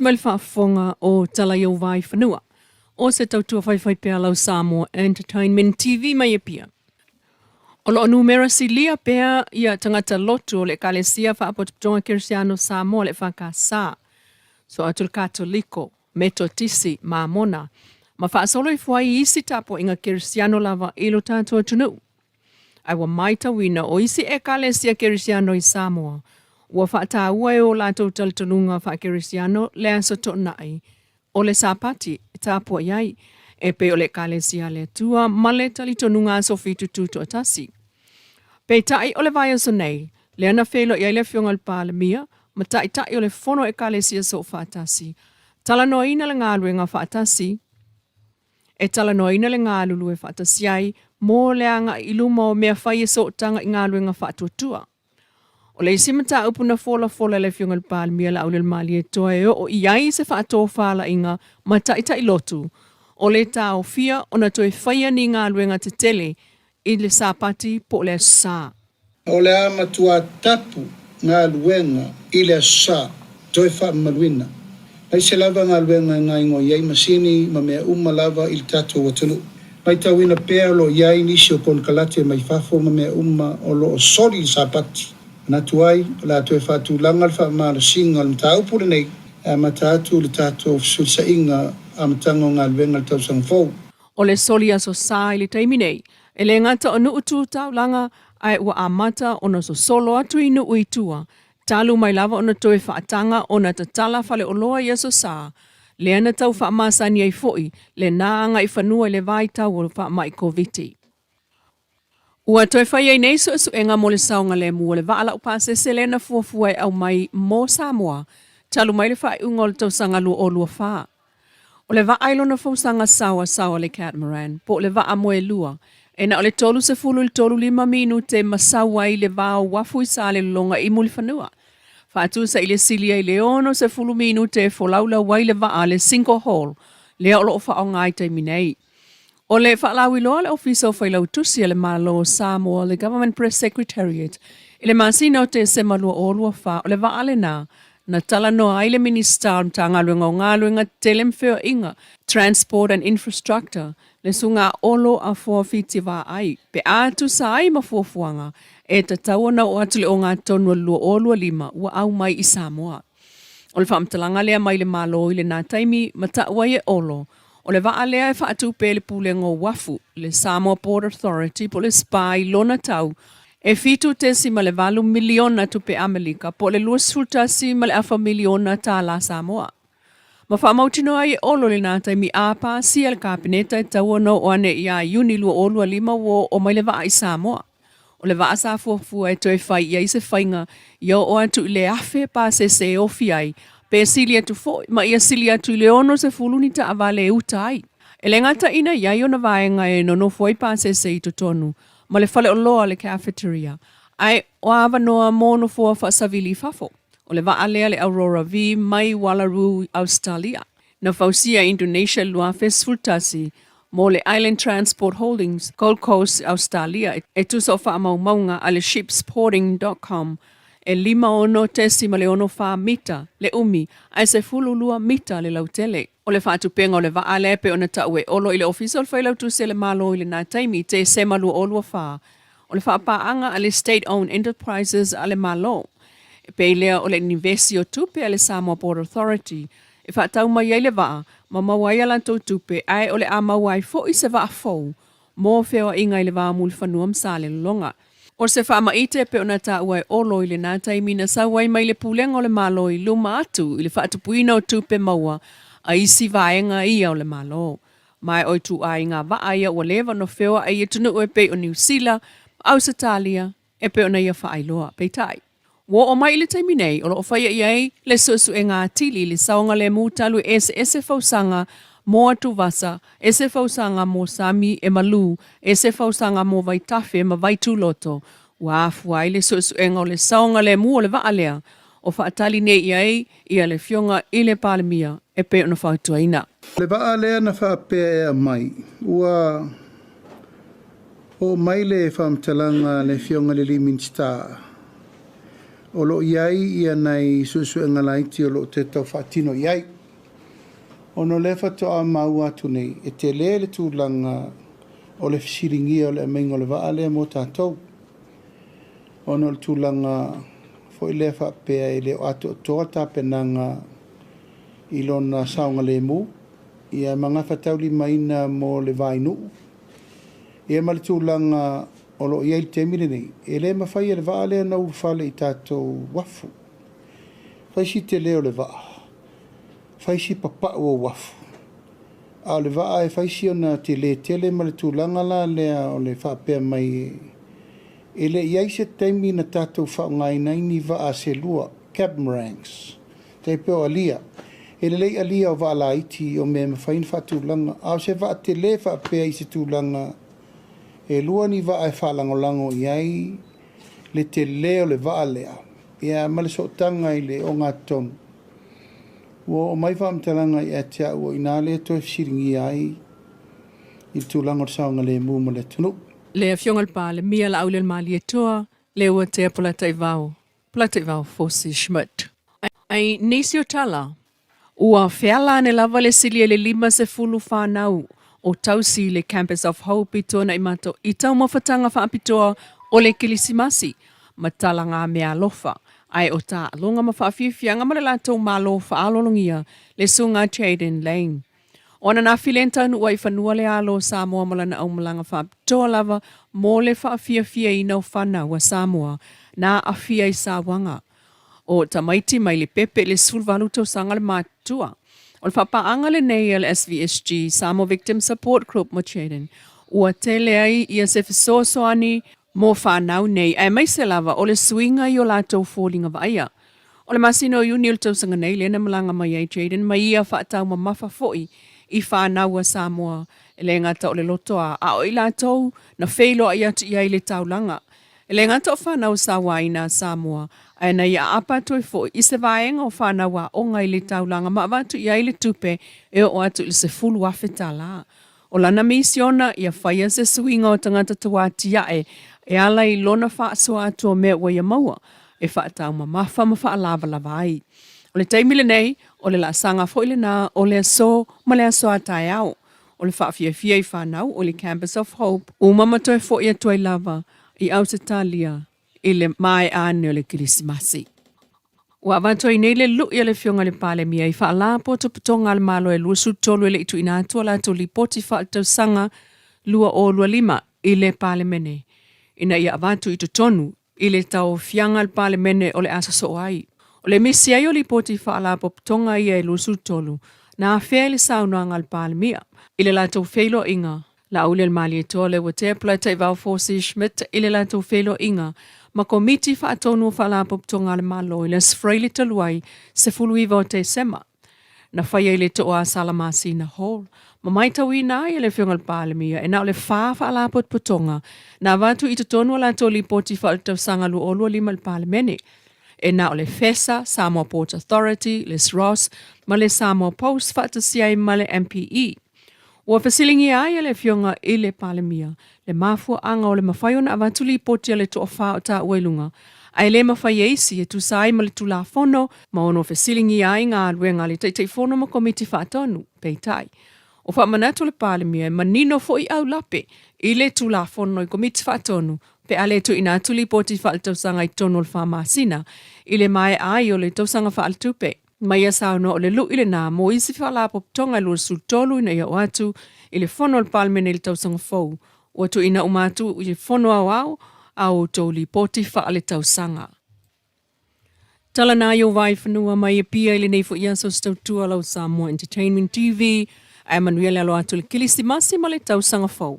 Mai le faafofoga o Talaiovaifanua, o se tautua faifai pea lau Samoa Entertainment TV mai Apia. O lo o numera silia pea ia tagata lotu o le Ekalesia Faapotopotoga Kerisiano Samoa le EFKS, so atu le Katoliko, Metotisi, Mamona, ma faasolo ifo ai i isi tapuaiga Kerisiano lava i lo tatou atunuu. Ae ua matauina o isi Ekalesia Kerisiano i Samoa ua faataua e o latou talitonuga faakerisiano le Aso Toonai o le Sapati e tapuai ai, e pei o le Ekalesia a le Atua ma le Talitonuga Aso Fitu Tutoatasi. Peitai o le vaiaso nei, lea na feiloai ai le Afioga i le Palemia ma Taitai o le Fono Ekalesia Soofaatasi, talanoaina le galuega faatasi, E talanoaina le galulue faatasi ai mo le agai i luma o mea fai e sootaga i galuega faatuatua. O le isi mataupu na folafola e le Afioga i le Palemia Laaulialemalietoa e oo i ai se faatofalaiga ma taitai lotu, o le taofia ona toe faia ni galuega tetele i le Sapati po o le Aso Sa. O le a matua tapu galuega i le Aso Sa, toe faamamaluina. Aise lava galuega e gaigoi ai masini ma mea uma lava i le tatou atunuu. Maitauina pea o lo o i ai nisi o konekarate mai fafo ma mea uma o lo o soli le Sapati. Manatu ai, o le a toe faatulaga le faamalosiga o le mataupu lenei e amata atu le tatou fesulisaiga amataga o galuega i le tausaga fou. O le soli Aso Sa i le taimi nei, E le gata o nuu tu taulaga ae ua amata ona sosolo atu i nuu i tua, talu mai lava ona toe faataga ona tatala faleoloa i Aso Sa, lea na tau faamasani ai foi lena agaifanua i le vaitau o le faamai Koviti. Ua toe fai ai nei suesuega mo le saogalemu o le vaa laupasese lea na fuafua e aumai mo Samoa talu mai le faaiuga o le tausaga 2024. O le vaa i lona fausaga saoasaoa le catamaran, po o le vaa moelua, e na o le 30 i le 35 minute ma sau ai le va o uafu i Salelologa i Mulifanua. Faatusa i le silia i le 60 minute e folaulau ai le vaa le single hull lea o lo o faaaoga i taimi nei. O le faalauiloa a le Ofisa o Failautusi a le Malo o Samoa, le Government Press Secretariat, i le masina o Tesema 2024, o le vaa lena na talanoa ai le Minisita o le Matagaluega o Galuega Tetele ma Feoaiga, Transport and Infrastructure, le Susuga Olo Afoa Fiti Vaai, pe a tusa ai ma fuafuaga e tatau ona oo atu i le ogatotonu o le 2025 ua au mai i Samoa. O le faamatalaga lea mai le Malo i lena taimi ma tau ai e Olo, O le vaa lea e faatupe e le Pulega o Uafu, le Samoa Port Authority po o le SPA i lona tau e $7.8 miliona tupe Amelika po o le $21.5 miliona tālā Samoa. Ma faamautinoa ai e Olo lena taimi a pasia le Kapeneta e tatau ona oo ane ia Iuni 2025 ua oo mai le vaa i Samoa. O le vaa sa fuafua e toe fai i ai se faiga ia oo atu i le 1,000 pasese e ofi ai, pe sili atu foi, ma ia sili atu i le 60 ni taavale e uta ai. E le gata ina i ai ona vaega e nonofo ai pasese i totonu, ma le faleoloa le cafeteria, ae o avanoa mo nofoa faasavili i fafo. O le vaa lea le Aurora vii mai Wallaroo, Ausetalia. Na fausia e Indonesia i le 2011 mo le Island Transport Holdings, Gold Coast, Ausetalia, e tusa o faamaumauga a le Shipsporting dot com, e 56.64 mita le umi ae 12 mita le lautele. O le faatupega o le vaa lea e pei ona tau e Olo i le Ofisa o le Failautusi a le Malo i lena taimi, Tesema 2024, o le faapaaga a le State Owned Enterprises a le Malo, e pei lea o le inivesi o tupe a le Samoa Port Authority e faatau mai ai le vaa ma maua ai a latou tupe ae o le a maua ai foi se vaa fou mo feoaiga i le va o Mulifanua ma Salelologa. O se faamaite e pei ona taua e Olo i lena taimi na sau ai mai le Pulega o le Malo i luma atu i le faatupuina o tupe maua a isi vaega ia o le Malo. Ma e o ituaiga vaa ia ua leva ona feoai i atunuu e pei o Niu Sila ma Ausetalia e pei ona ia faailoa. Peitai, ua oo mai i le taimi nei o lo o faia i ai le suesuega atili i le saogalemu talu e eseese fausaga mo atuvasa, ese fausaga mo sami e malū, ese fausaga mo vaitafe ma vaituloto. Ua afua ai le suesuega o le saogalemu o le vaa lea o faatali nei i ai ia le Afioga i le Palemia e pei ona fautuaina. Le vaa lea na faapea e aumai, ua oo mai le faamatalaga a le Afioga i le Minisita. O lo o i ai ia nai suesuega laiti o lo o toe tau faatino i ai. Ona o lea faatoa maua atu nei, e tele le tulaga o le fesiligia o le aumaiga o le vaa lea mo tatou. Ona o le tulaga foi lea faapea e le o atoatoa tapenaga i lona saogalemu, ia ma gafataulimaina mo le vainuu, ia ma le tulaga o lo o i ai i le taimi lenei, e le mafai e le vaa lea ona ulufale i tatou uafu. Fai si tele o le vaa, fai si papau o uafu, a o le vaa e fai si ona tele tele ma le tulaga la lea o le faapea mai e le i ai se taimi na tatou faaaogaina ai ni vaa se lua, catamarans, tai pei o alia. E lelei alia o vaa laiti o mea e mafai ona faatulaga, a o se vaa tele faapea i se tulaga e lua ni vaa e faalagolago i ai le tele o le vaa lea, ia ma le sootaga i le ogatotonu. Ua oo mai faamatalaga ia te au o i ina lea e toe fesiligia ai i le tulaga o le saogalemu ma le atunuu. Le Afioga i le Palemia Laaulialemalietoa Leuatea Polataivao, Polataivao Fosi Schmidt. I nisi o tala, ua feala ane lava le silia i le 50 fanau o tausi i le Campus of Hope i Tuanaimato i taumafataga faapitoa o le Kilisimasi ma talaga meaalofa, ae o taaloga ma faafiafiaga ma le latou malo faaaloalogia le Susuga Jayden Lane. O ananafi le taunuu ai i fanua le alo o Samoa ma lana aumalaga faapitoa lava mo le faafiafiaina o fanau a Samoa na aafia i sauaga o tamaiti mai le pepe i le 18 tausaga le matutua. O le faapaaga lenei a le SVSG, Samoa Victim Support Group ma Jayden, ua tele ai ia se fesoasoani mo fanau nei aemaise lava o le suiga i o latou foliga vaaia. O le masina o Iuni o le tausaga nei lea na malaga mai ai Jayden ma ia faataumamafa foi i fanau a Samoa e le gata o le lotoa a o i latou na feiloai atu i ai le taulaga. E le gata o fanau sauaina a Samoa ae na ia aapa atu ai foi i se vaega o fanau aoga i le taulaga ma avatu i ai le tupe e oo atu i le $10,000. O lana misiona ia faia se suiga o tagata tauatiae e ala i lona faasoa atu o mea ua ia maua e faataumamafa ma faalavalava ai. O le taimi lenei, o le laasaga foi lena o le aso ma le aso a taeao. O le faafiafia i fanau o le Campus of Hope uma ma toe foi atu ai lava i Ausetalia i le maea ane o le Kerisimasi. Ua avatu ai nei le lu'i a le Afioga i le Palemia i Faalapotopotoga a le Malo e 23 e le i tuuina atu a latou lipoti faaletausaga 2025 i le Palemene ina ia avatu i totonu i le tauaofiaga a le Palemene o le a sosoo ai. O le misi ai o lipoti faalapotopotoga ia e 23 na afea i le saunoaga a le Palemia i le latou feiloaiga Laaulialemalietoa Leuatea Polataivao Fosi Schmidt i le latou feiloaiga ma Komiti Faatonu o Faalapotopotoga a le Malo i le Aso Faraile talu ai, 19 o Tesema. Na faia i le Toa Salamasina Hall ma maitauina ai e le Afioga i le Palemia e na o le fa faalapotopotoga na avatu i totonu o latou lipoti faaletausaga 2025 i le Palemene. E na o le FESA, Samoa Ports Authority, le SROS ma le Samoa Post faatasi ai ma le MPE. Ua fesiligia ai e le Afioga i le Palemia le mafuaaga o le mafai ona avatu lipoti a le toafa o taua i luga, ae le mafai e isi e tusa ai ma le Tulafono ma ono fesiligia ai galuega a le Taitaifono ma Komiti Faatonu. Peitai, o faamanatu le Palemia e manino foi aulape i le Tulafono i Komiti Faatonu pe a le tuuina atu lipoti faaletausaga i totonu o le fa masina i le maea ai o le tausaga faaletupe. Ma ia saunoa o le lu'i lenā mo isi faalapotopotoga e 23 ina ia oo atu i le Fono a le Palemene i le tausaga fou. Ua tuuina uma atu i le Fono Aoao a outou lipoti faaletausaga. Tala nā i o Vaifanua mai Apia i lenei foi aso se tautua lau Samoa Entertainment TV. Ae manuia le alo atu i le Kilisimasi ma le tausaga fou.